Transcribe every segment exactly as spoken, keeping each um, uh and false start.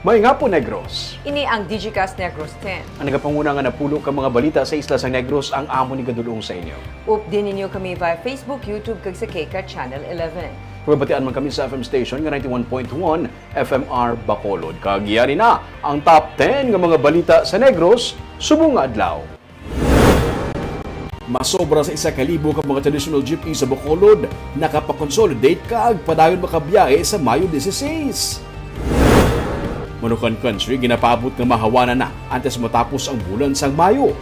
Maayong hapon, Negros. Ini ang Digicast Negros ten. Ang nagapanguna nga napulo ka mga balita sa isla sang Negros ang amon igadul-ong sa inyo. Updi ninyo kami via Facebook, YouTube, kag sa KCAT Channel eleven. Pagabatian man kami sa F M station nga ninety-one point one F M R Bacolod. Kag yari na ang top ten nga mga balita sa Negros subong nga adlaw. Masobra sa isa ka libo ka mga traditional jeepney sa Bacolod nakapakonsolidate kag padayon makabiyahe sa Mayo dieciséis. Manukan Country ginapaabot nga mahawanan na antes matapos ang bulan sang Mayo.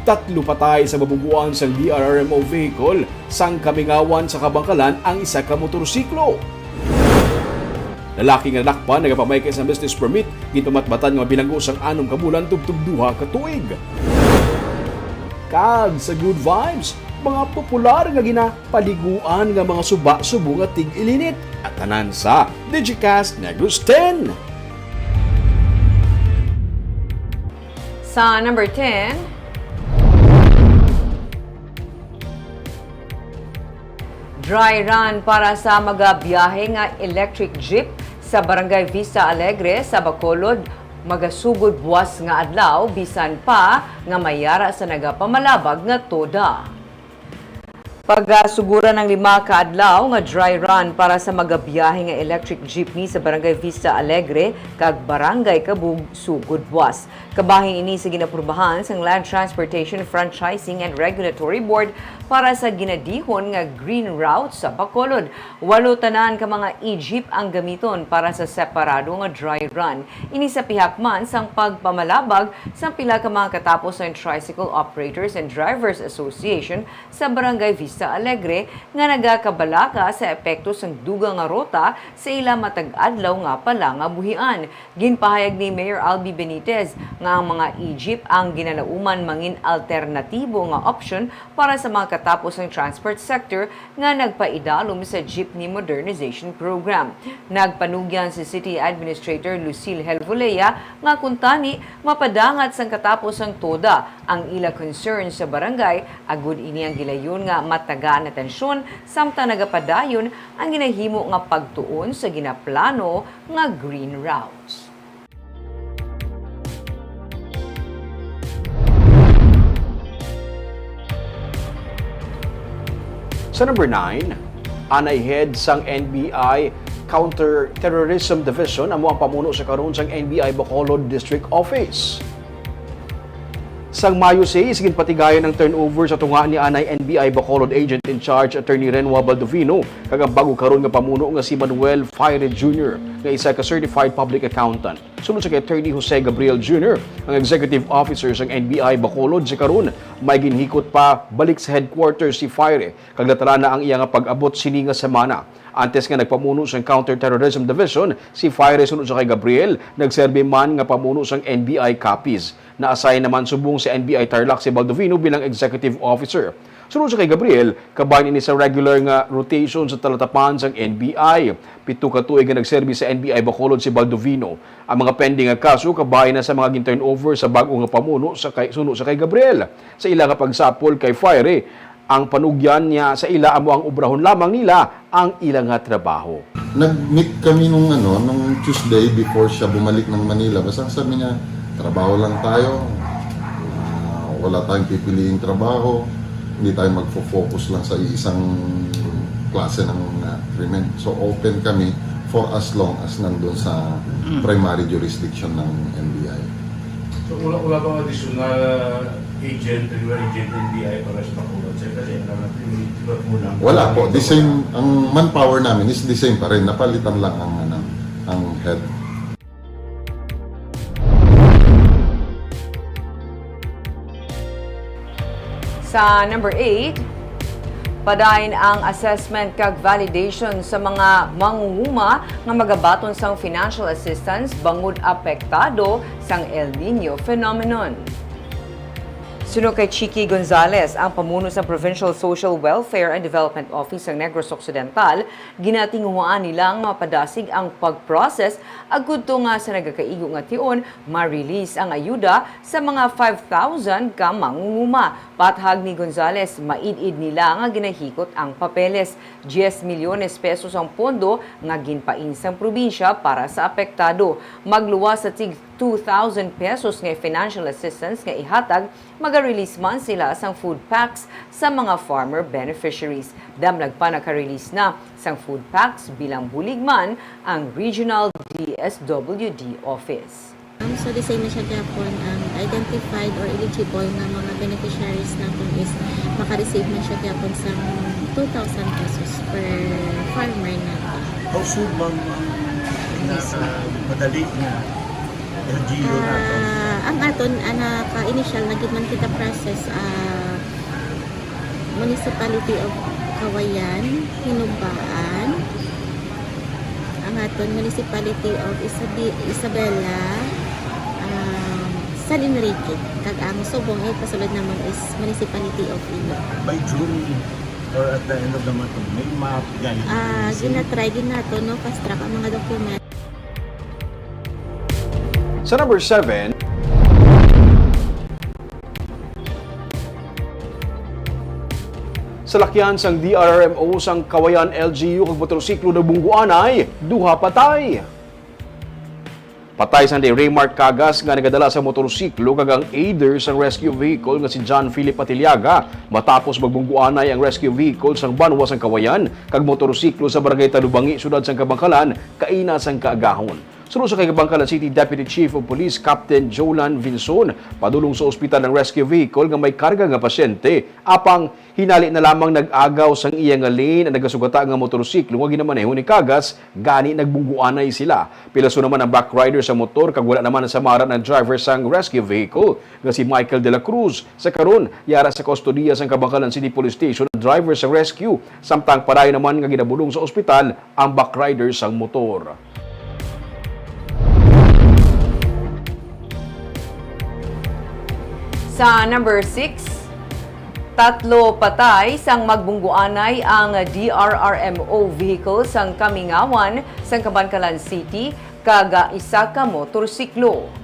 Tatlo patay sa mabuguan sang D R R M O vehicle sang Kamingawan sa Kabangkalan ang isa ka motorsiklo. Lalaki nga nadakpan nagapamay kay sa business permit, ginpamatbatan nga mabilanggo sang anom ka bulan tubtob duha ka tuig. Kag sa Good Vibes, mga popular nga ginapaliguan nga mga suba subong nga tig-ilinit. At tanan sa Digicast Negros ten. Sa number ten, dry run para sa magabiyahe nga electric jeep sa Barangay Vista Alegre sa Bacolod, magasugod buwas nga adlaw bisan pa nga may yara sa nagapamalabag nga toda. Pagasuguran ang lima ka adlaw nga dry run para sa magabiyahe nga electric jeepney sa Barangay Vista Alegre kag Barangay Cabug, sugod buwas. Kabahin ini sa ginaprubahan sang Land Transportation Franchising and Regulatory Board para sa ginadihon nga Green Route sa Bacolod. Walo tanan ka mga e-jeep ang gamiton para sa separado nga dry run. Ini sa pihak man sang pagpamalabag sang pila ka mga katapos sang Tricycle Operators and Drivers Association sa Barangay Vista Alegre nga nagakabalaka sa epekto sang dugang nga ruta sa ila matag adlaw nga palangabuhian. Ginpahayag ni Mayor Albi Benitez nga ang mga e-jeep ang ginalauman mangin alternatibo nga opsyon para sa mga katapos sang transport sector nga nagpaidalom sa Jeepney Modernization Program. Nagpanugyan si City Administrator Lucille Helvolea nga kuntani mapadangat sang katapos sang toda ang ila concern sa barangay, agud ini ang gilayon nga matagaan atensyon samtang nagapadayon ang ginahimo nga pagtuon sa ginaplano nga green routes. Sa number nine, anay head sang N B I Counter-Terrorism Division amo ang pamuno sa karon sang N B I Bacolod District Office. Sang Mayo six, ginpatigayon ang turnover sa tunga ni anay N B I Bacolod Agent in Charge Attorney Renwa Baldovino kag ang bag-o karon nga pamuno nga si Manuel Faire Junior nga isa ka certified public accountant. Suno sa kay Attorney Jose Gabriel Junior, ang executive officer sang N B I Bacolod, sa karon may ginhikot pa balik sa headquarters si Faire kag natala na ang iya nga pag-abot sini nga semana. Antes nga nagpamuno sang Counterterrorism Division si Faire, suno sa kay Gabriel, nagserbi man nga pamuno sang N B I Capiz. Na-assign naman subong sa N B I Tarlac si Baldovino bilang executive officer. Suno sa kay Gabriel, kabahin ini sa regular nga rotation sa talatapan sang N B I. Pito ka tuig nga nagserbi sa N B I Bacolod si Baldovino. Ang mga pending nga kaso kabahin na sa mga gin-turnover sa bag-o nga pamuno sa kay, suno sa kay Gabriel. Sa ila nga pagsapol kay Faire, ang panugyan niya sa ila amo ang obrahon lamang nila ang ila nga trabaho. Nag-meet kami nung, ano, nung Tuesday before siya bumalik ng Manila. Basta ang sabi niya, "Trabaho lang tayo. Ah, wala tayong pipiliing trabaho. Hindi tayo magfo-focus lang sa isang klase ng, ah, krimen. So, open kami for as long as nandun sa primary jurisdiction ng N B I." So, wala, wala bang additional, ah, agent, regular agent ng N B I para sa Bacolod, sir? Kasi alam natin, may iba po lang. Wala po. The same, ang manpower namin is the same pa rin. Napalitan lang ang, ano, ang head. Sa number eight, padayon ang assessment kag validation sa mga mangunguma nga magabaton sang financial assistance bangod apektado sang El Niño phenomenon. Suno kay Chicky Gonzalez, ang pamuno sa Provincial Social Welfare and Development Office sa Negros Occidental, ginatinguhaan nila nga mapadasig ang pag-process agud to nga sa nagakaigo nga tion ma-release ang ayuda sa mga five thousand ka mangunguma. Pathag ni Gonzalez, maid-id nila nga ginahikot ang papeles. Diyes milyones pesos ang pondo nga ginpain sang probinsya para sa apektado. Magluwas sa tig two thousand pesos nga financial assistance nga ihatag, maga-release man sila sang food packs sa mga farmer beneficiaries. Damlag pa, naka-release na sang food packs bilang bulig man ang Regional D S W D Office. Um, so, the same na siya gyapon, ang identified or eligible nga mga beneficiaries naton is maka-receive man siya gyapon sa two thousand pesos per farmer naton. How soon, ma'am, ang pinakamadali nga L G U naton? Ah, ang aton, ah, naka-initial na gid man kita process, ah, Municipality of Cauayan, Hinubaan, ang aton Municipality of Isabi-, Isabela, um, San Enrique, kag ang subong, eh, pasulod naman is Municipality of Ilo. By June or at the end of the month, may map, guide. Ah, ginatry gid nato, no, fast track ang mga document. Sa number seven, salakyan sang D R R M O sang Cauayan L G U kag motorsiklo nabungguanay, duha patay. Patay sang day Raymark Cagas nga nagadala sa motorsiklo kag ang aider sang rescue vehicle nga si John Philip Atiliaga matapos magbungguanay ang rescue vehicle sang banwa sang Cauayan kag motorsiklo sa Barangay Talubangi, Siyudad sang Kabankalan, kaina sang kaagahon. Suno sa kay Kabankalan City Deputy Chief of Police Captain Jolan Vinson, padulong sa ospital ang rescue vehicle nga may karga nga pasyente, apang hinali na lamang nag-agaw sang iya nga lane ang nagasugata nga motorsiklo nga ginamaneho ni Cagas, gani nagbungguanay sila. Pilaso naman ang backrider sa motor kag wala naman nasamaran ang driver sang rescue vehicle nga si Michael de la Cruz. Sa karon, yara sa kustodiya sang Kabankalan City Police Station ang driver sang rescue, samtang padayon naman nga ginabulong sa ospital ang backrider sang motor. Sa number six, tatlo patay sang magbungguanay ang D R R M O vehicle sang Kamingawan sang Kabankalan City, kag isa ka motorsiklo.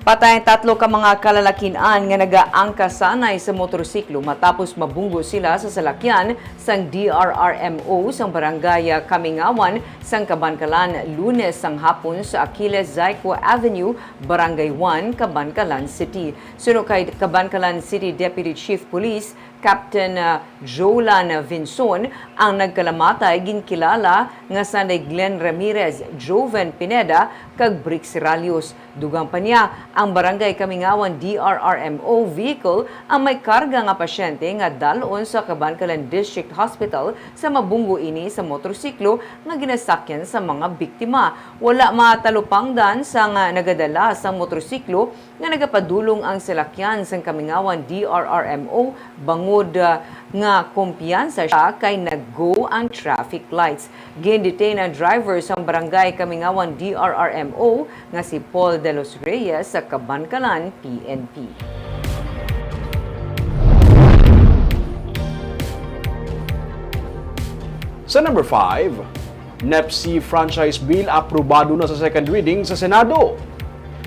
Patay ang tatlo ka mga kalalakin-an nga nagaangkasanay sa motorsiklo matapos mabunggo sila sa salakyan sang D R R M O sang Barangay Kamingawan sang Kabankalan, Lunes sang hapon sa Achilles Zayco Avenue, Barangay one, Kabankalan City. Suno kay Kabankalan City Deputy Chief Police Captain, ah, Jolan Vinson, ang nagkalamatay ginkilala nga sanday Glenn Ramirez, Joven Pineda, kag Brix Ralios. Dugang pa niya, ang Barangay Kamingawan D R R M O vehicle ang may karga nga pasyente nga dal-on sa Kabankalan District Hospital sa mabunggo ini sa motorsiklo nga ginasakyan sa mga biktima. Wala matalupangdan sang nagadala sang motorsiklo nga nagapadulong ang salakyan sang Kamingawan D R R M O bangod, ah, nga kumpiyansa siya kay nag-go ang traffic lights. Gin-detain ang driver sang Barangay Kamingawan D R R M O nga si Paul De Los Reyes sa Kabankalan P N P. Sa number five, NEPC Franchise Bill aprobado na sa second reading sa Senado.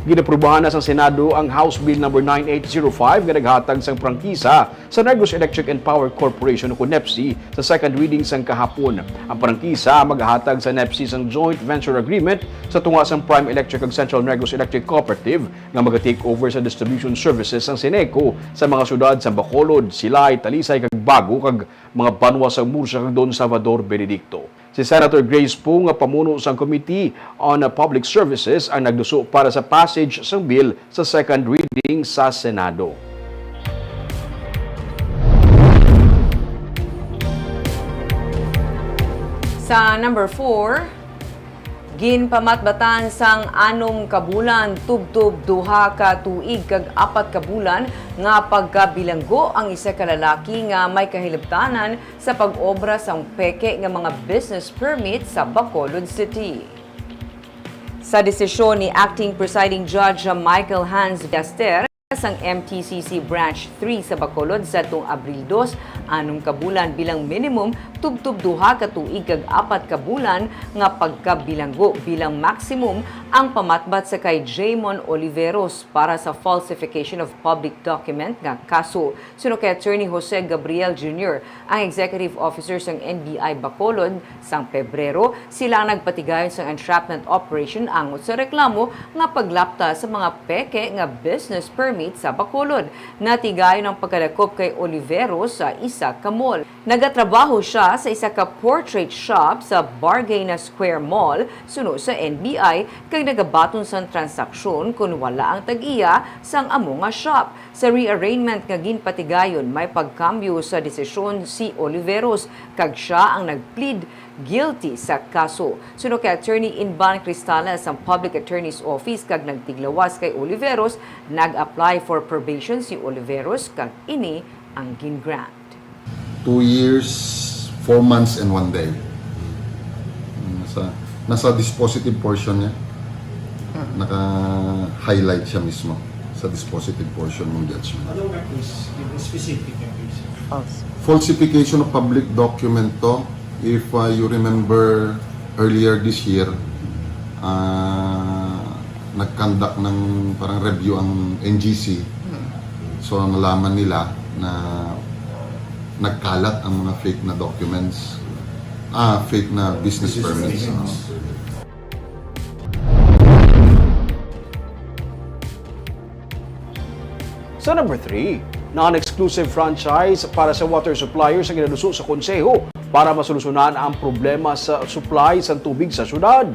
Ginaprubahan na sa Senado ang House Bill number nine eight zero five nga naghatag sang prangkisa sa Negros Electric and Power Corporation o NEPC sa second reading sang kahapon. Ang prangkisa magahatag sa NEPC sang Joint Venture Agreement sa tunga sang Prime Electric kag Central Negros Electric Cooperative nga maga-take over sa distribution services sang Ceneco sa mga syudad sang Bacolod, Silay, Talisay kag Bago kag mga banwa sa Murcia kag Don Salvador Benedicto. Si Senator Grace Poe nga pamuno sang Committee on Public Services ang nagduso para sa passage sang bill sa second reading sa Senado. Sa number four, ginpamatbatan sang anom ka bulan, tubtob duha ka tuig kag apat ka bulan nga pagkabilanggo ang isa ka lalaki nga may kahilabtanan sa pag-obra sang peke nga mga business permit sa Bacolod City. Sa desisyon ni Acting Presiding Judge Michael Hans Gaster, sang M T C C Branch three sa Bacolod sadtong Abril dos, anom ka bulan bilang minimum, tubtob duha ka tuig kag apat ka bulan nga pagkabilanggo bilang maximum ang pamatbat sa kay Jaymon Oliveros para sa falsification of public document nga kaso. Suno kay Attorney Jose Gabriel Junior, ang Executive Officer sang N B I Bacolod, sang Pebrero, sila ang nagpatigayon sang entrapment operation angot sa reklamo nga paglapta sa mga peke nga business permit sa Bacolod. Natigayon ang pagkadakop kay Oliveros sa isa ka mall. Nagatrabaho siya sa isa ka portrait shop sa Bargay na Square Mall, suno sa N B I, kag nagabaton sang transaksyon kon wala ang tag-iya sang amo nga shop. Sa rearrangement nga ginpatigayon, may pagkambyo sa desisyon si Oliveros, kag siya ang nag-plead guilty sa kaso. Suno kay Attorney Inban Cristales, ang Public Attorney's Office kag nagtiglawas kay Oliveros, nag-apply for probation si Oliveros kag ini ang gin-grant. Two years, four months, and one day. Nasa, nasa dispositive portion niya. Naka-highlight siya mismo sa dispositive portion ng judgment. Ano nga case? Yung specific na case? False. Falsification of public document to. If uh, you remember earlier this year, uh, nag-conduct ng parang review ang N G C. So nalaman nila na nagkalat ang mga fake na documents, ah, fake na business permits. Sa number three, non-exclusive franchise para sa water suppliers ang ginaduso sa konseho para masolusyonan ang problema sa supply sa tubig sa syudad.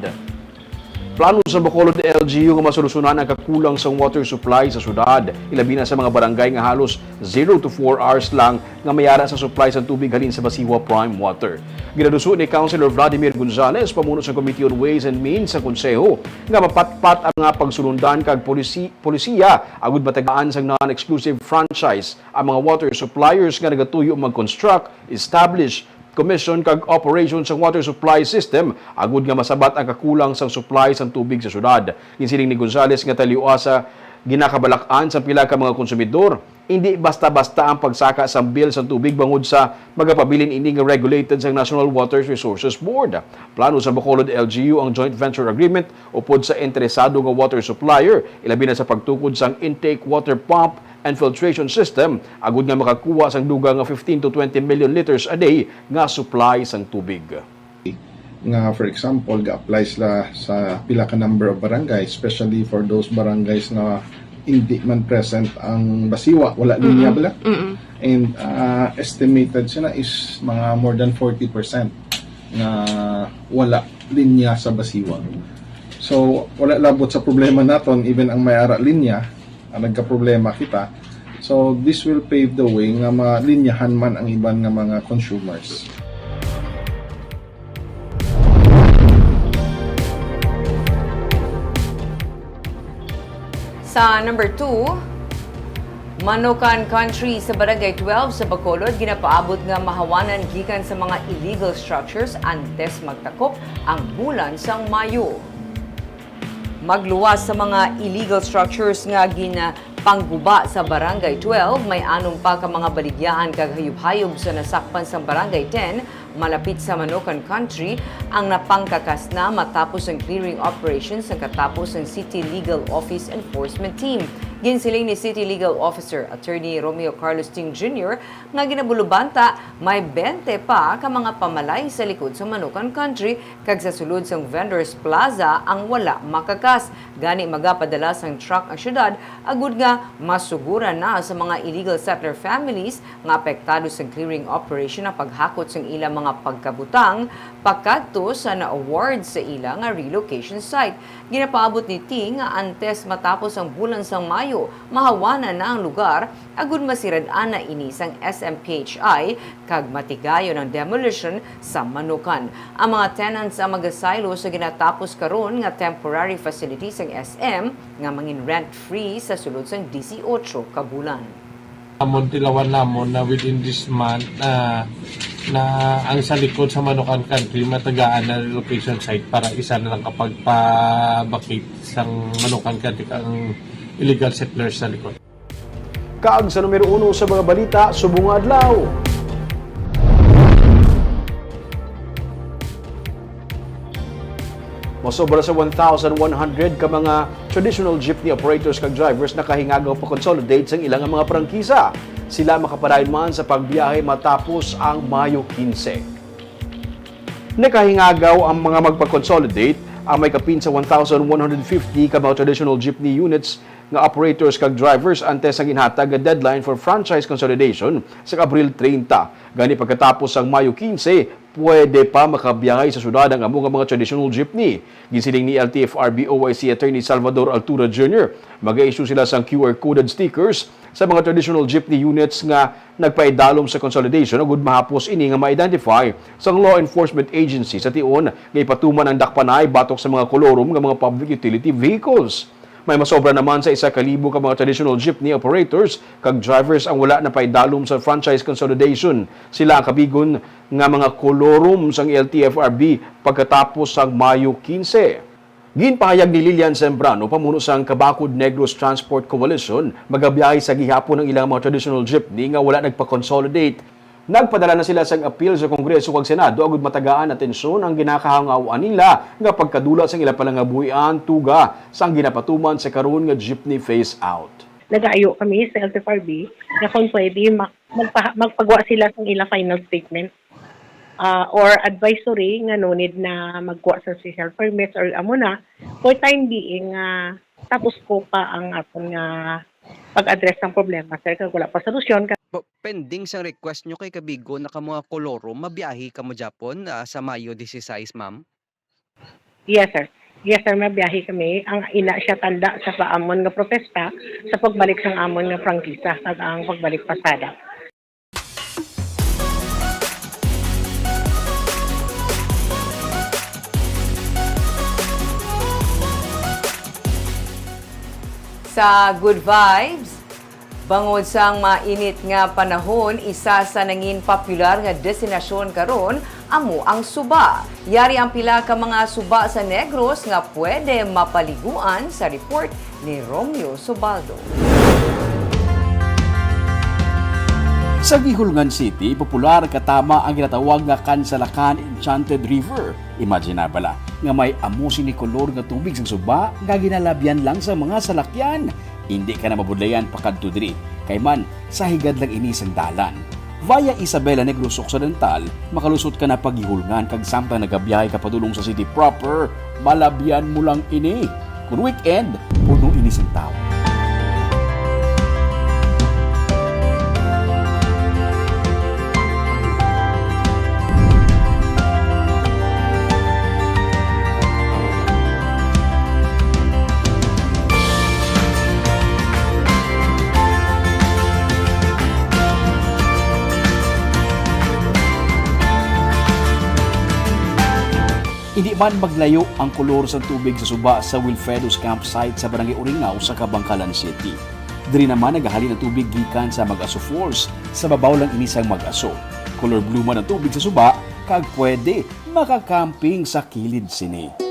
Plano sa Bacolod L G U nga masolusyonan ang kakulang sang water supply sa syudad, ilabi na sa mga barangay nga halos zero to four hours lang nga mayara sa supply sa tubig halin sa Basiwa Prime Water. Ginaduso ni Councilor Vladimir Gonzales, pamuno sa Committee on Ways and Means sa Konseho, nga mapatpat ang mga pagsulundan kag polisi polisiya agud matagaan sang non-exclusive franchise ang mga water suppliers nga nagatuyo mag-construct, establish, commission kag operation sang water supply system agud nga masabat ang kakulang sang supply sang tubig sa syudad. Ginsiling ni Gonzales nga talioa sa ginakabalakan sang pila ka mga konsumidor, indi basta-basta ang pagsaka sang bill sang tubig bangod sa magapabilin ini nga regulated sang National Water Resources Board. Plano sa Bacolod L G U ang joint venture agreement upod sa interesado nga water supplier, ilabi na sa pagtukod sang intake water pump and filtration system, agud nga makakuha sang dugang nga fifteen to twenty million liters a day nga supply sang tubig. Nga, for example, ga-apply sila sa pila ka number of barangay, especially for those barangays nga hindi man present ang Basiwa, wala linya bala. And uh, estimated sila is mga more than forty percent nga wala linya sa Basiwa. So, wala labot sa problema naton, even ang may ara linya, ang nagkaproblema kita. So, this will pave the way nga malinyahan man ang iban nga mga consumers. Sa number two, Manokan Country sa Barangay twelve sa Bacolod ginapaabot nga mahawanan gikan sa mga illegal structures antes magtakop ang bulan sang Mayo. Magluwas sa mga illegal structures nga ginapangguba sa Barangay twelve, may anom pa ka mga baligyahan kag hayop-hayop sa nasakpan sang Barangay ten malapit sa Manokan Country ang napangkakas na matapos ang clearing operation sang katapos sang City Legal Office Enforcement Team. Ginsiling ni City Legal Officer Attorney Romeo Carlos Ting Junior nga ginabulubanta may bente pa ka mga pamalay sa likod sa Manokan Country kag sa sulod sang Vendors Plaza ang wala makakas. Gani, magapadala sang truck ang syudad agud nga masuguran na sa mga illegal settler families nga apektado sang clearing operation ang paghakot sang ilang mga pagkabutang pakadto sa na-award sa ila nga relocation site. Ginapaabot ni Ting nga antes matapos ang bulan sang Mayo, mahawanan na ang lugar agud masirad-an na ini sang S M P H I kag matigayon ang demolition sa Manokan. Ang mga tenants ang magasaylo sa ginatapos karon nga temporary facility sang S M nga mangin rent-free sa sulod sang disiotso ka bulan. Amon tilawan namon na within this month na na ang sa likod sa Manokan Country matagaan na relocation site para isa na lang kapag pabakit sang Manokan Country ang illegal settlers sa likod. Kag sa numero uno sa mga balita subong nga adlaw, masobra sa one thousand one hundred ka mga traditional jeepney operators kag drivers nakahingagaw pa-consolidate sang ilang mga prangkisa. Sila makapadayon man sa pagbiyahe matapos ang Mayo quince. Nakahingagaw ang mga magpa-consolidate ang may kapin sa one thousand one hundred fifty ka mga traditional jeepney units nga operators kag drivers antes ang ginhatag nga deadline for franchise consolidation sa Abril treinta. Gani, pagkatapos sang Mayo quince, pwede pa makabiyahe sa syudad ang amo nga mga traditional jeepney. Ginsiling ni L T F R B O I C Attorney Salvador Altura Junior, mag-issue sila sang Q R coded stickers sa mga traditional jeepney units nga nagpaidalom sa consolidation, agud mahapos ini nga ma-identify sang law enforcement agency sa tion nga ipatuman ang dakpanay batok sa mga kolorum nga mga public utility vehicles. May masobra naman sa isa ka libo ka mga traditional jeepney operators kag drivers ang wala napaidalom sa franchise consolidation. Sila ang kabigon nga mga kolorum sang L T F R B pagkatapos sang Mayo quince. Ginpahayag ni Lilian Zambrano, pamuno sang Kabakod Negros Transport Coalition, magabiyahe sa gihapon ang ilang mga traditional jeepney nga wala nagpa-consolidate. Nagpadala na sila sang appeal sa Kongreso kag Senado agud matagaan atensyon ang ginakahangaw-an nila nga pagkadula sang ila palangabuhian tuga sang ginapatuman sa karon nga jeepney phase out. Nagaayo kami sa L T F R B na kung pwede, ma-, magpa-, magpagwa sila sang ila final statement, ah, or advisory nga no need na magkuha sa special permits or amo na, for time being, ah, tapos ko pa ang aton nga pag-address sang problema, sir, kag wala pa solusyon. Ba-, pending sang request nyo kay kabigo na ka mga kolorum, mabiyahe kamo gyapon, ah, sa Mayo dieciséis, ma'am? Yes, sir. Yes, sir, mabiyahe kami. Ang ina siya tanda sa pa-, amon nga protesta sa pagbalik sang amon nga prangkisa kag ang pagbalik pasada. Sa Good Vibes, bangod sang mainit nga panahon, isa sa nangin popular nga destinasyon karon amo ang suba. Yari ang pila ka mga suba sa Negros nga pwede mapaliguan sa report ni Romeo Subaldo. Sa Guihulngan City, popular katama ang ginatawag nga Kansalakan Enchanted River. Imagine na bala nga may amo sini kolor nga tubig sang suba nga ginalabyan lang sa mga salakyan. Indi ka na mabudlayan pakadto diri, kay man sa higad lang ini sang dalan. Via Isabela, Negros Occidental, makalusot ka na pa Guihulngan, kag samtang nagabiyahe ka padulong sa city proper, malabyan mo lang ini. Kon weekend, puno ini sing tawo. Indi man maglayo ang kolor sang tubig sa suba sa Wilfredo's Campsite sa Barangay Uringao sa Kabankalan City. Diri naman nagahalin ang tubig gikan sa Mag-Aso Falls. Sa babaw lang ini sang Mag-Aso. Color blue man ang tubig sa suba, kag pwede makakamping sa kilid sini.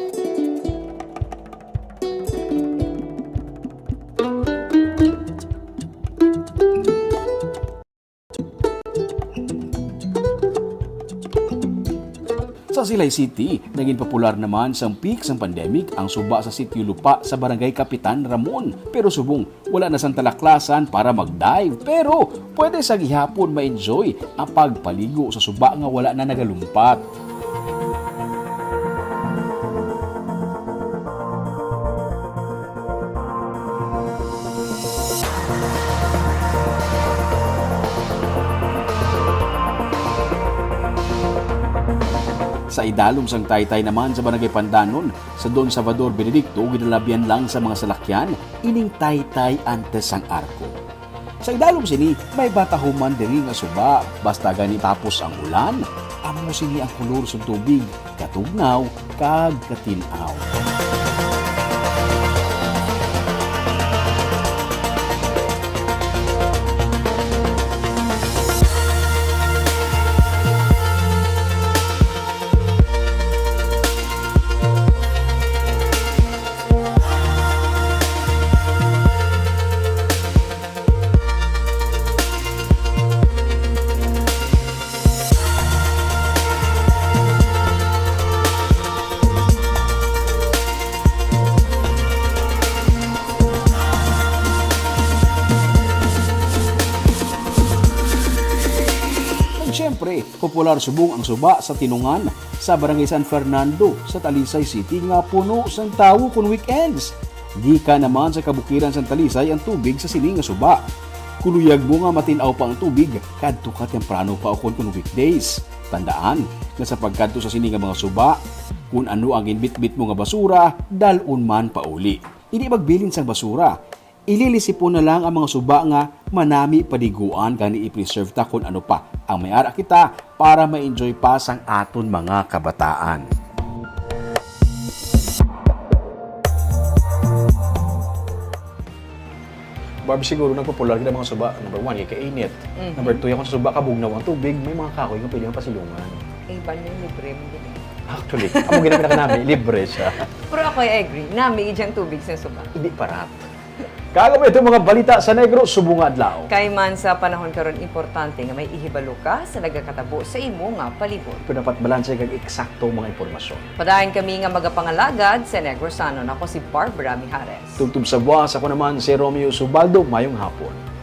Sa Silay City, naging popular naman sang peak sang pandemic ang suba sa Sitio Lupa sa Barangay Kapitan Ramon. Pero subong wala na sang talaklasan para mag-dive, pero pwede sa gihapon ma-enjoy ang pagpaligo sa suba nga wala na nagalumpat. Sa idalom sang taytay naman sa Barangay Pandanon, sa Don Salvador Benedicto, ginalabyan lang sa mga salakyan ining taytay antes sang arko. Sa idalom sini, may batahuman diri nga suba. Basta gani tapos ang ulan, amo sini ang kulor sa tubig, katugnaw kag katin-aw. Siyempre, popular subong ang suba sa Tinungan sa Barangay San Fernando sa Talisay City nga puno sang tawo kon weekends. Gikan naman sa kabukiran sang Talisay ang tubig sa sini nga suba. Kuluyag mo nga matin-aw pa ang tubig kadto ka temprano pa ukon kon weekdays. Tandaan nga sa pagkadto sa sini nga mga suba, kun ano ang ginbitbit mo nga basura, dal-on man pauli. Indi magbilin sang basura. Ililisipon na lang ang mga suba nga manami paliguan, gani i-preserve ta kon ano pa. Ang may ara kita para ma-enjoy pa sang aton mga kabataan. Barb, siguro nagpopular gid ang mga suba. Number one, kay kainit. Mhm. Number two, kung sa suba kabugnaw ang tubig, may mga kahoy nga pwede mapasilungan. Eh, banyo libre mo din eh. Actually, amo gid ang nami, libre siya. Pero ako, I agree. Nami, ijang tubig sa suba. Hindi parat. Kago mo itong mga balita sa Negros subong nga adlaw. Kay man sa panahon karon, importante nga may ihibalo ka sa nagakatabo sa imo nga palibot. Kung dapat balanse kag eksakto ang mga impormasyon. Padayon kami nga magapangalagad sa Negrosanon. Ako si Barbara Mijares. Tubtob sa buwas, ako naman si Romeo Subaldo. Mayong hapon.